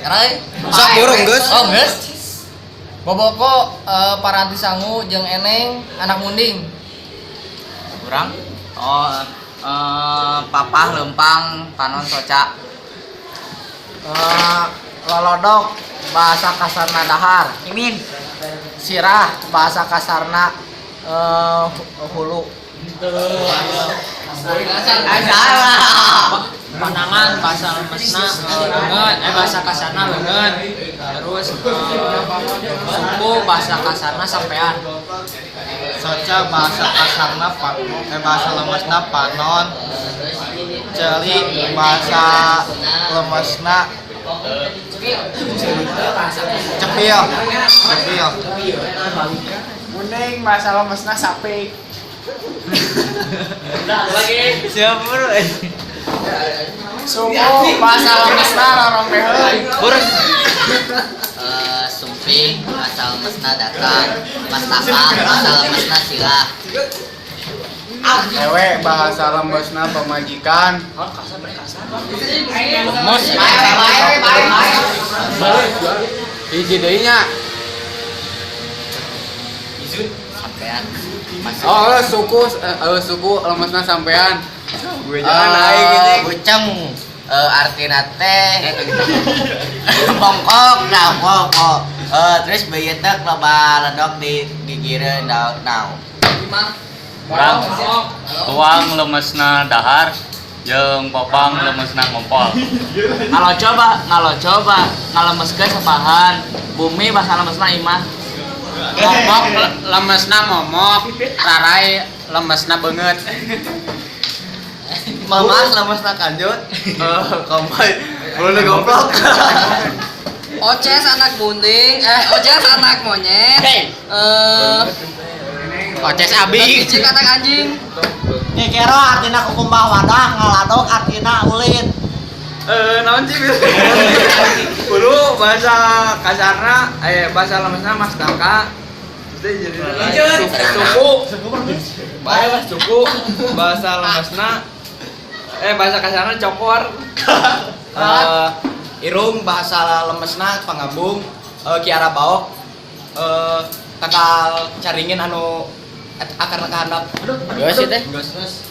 Rai. Sok burung geus. Oh, geus. Boboko paranti sangu jeung eneng anak munding. Kurang. Oh, papah lempang panon soca. Lolodok bahasa kasarna dahar. Mimin. Sirah bahasa kasarna hulu. Salah. Panangan bahasa lemesna leungeun, bahasa kasarna leungeun. Terus suku bahasa kasarna sampean. Soca bahasa kasarna bahasa lemesna panon. Ceuli bahasa lemesna cepil. Cepil. Munding bahasa lemesna sapi. Lagi. Siapa bro? Suku bahasa lemesna rorombeheun. Burus. Sumping bahasa lemesna datang. Mastaka bahasa lemesna sirah. Ewe bahasa lemesna pamajikan. Lemes. Hiji deui nya. Sampean. Oh, suku suku lemesna sampean. Gue jangan naik ini. Buceng artina teh bongkok nah bongkok. Terus beuyeutna loba ledok di gigireun daun. Urang tuang lemesna dahar jeung popang lemesna ngompol. Ngaloco bah ngalemeskeun sapahan. Bumi bahasa lemesna imah. Momok lemesna momok, rarai lemesna beungeut. Mamah lemesna kanjut. Kompoy. Belum goblok. Oces anak bunding, Oces anak monyet. Oces abi. Cicik anak anjing. Ngekero artina kukumbah wadah, ngaladok artina ulin. Naon sih? Hulu bahasa kasarna bahasa lemesna mastaka. Terus jadi suku. Bae lah suku bahasa lemesna bahasa kasarna cokor. Irung bahasa lemesna pangambung, Kiara Baok, tangkal caringin anu akar ka handap. Geus sih teh. Geus.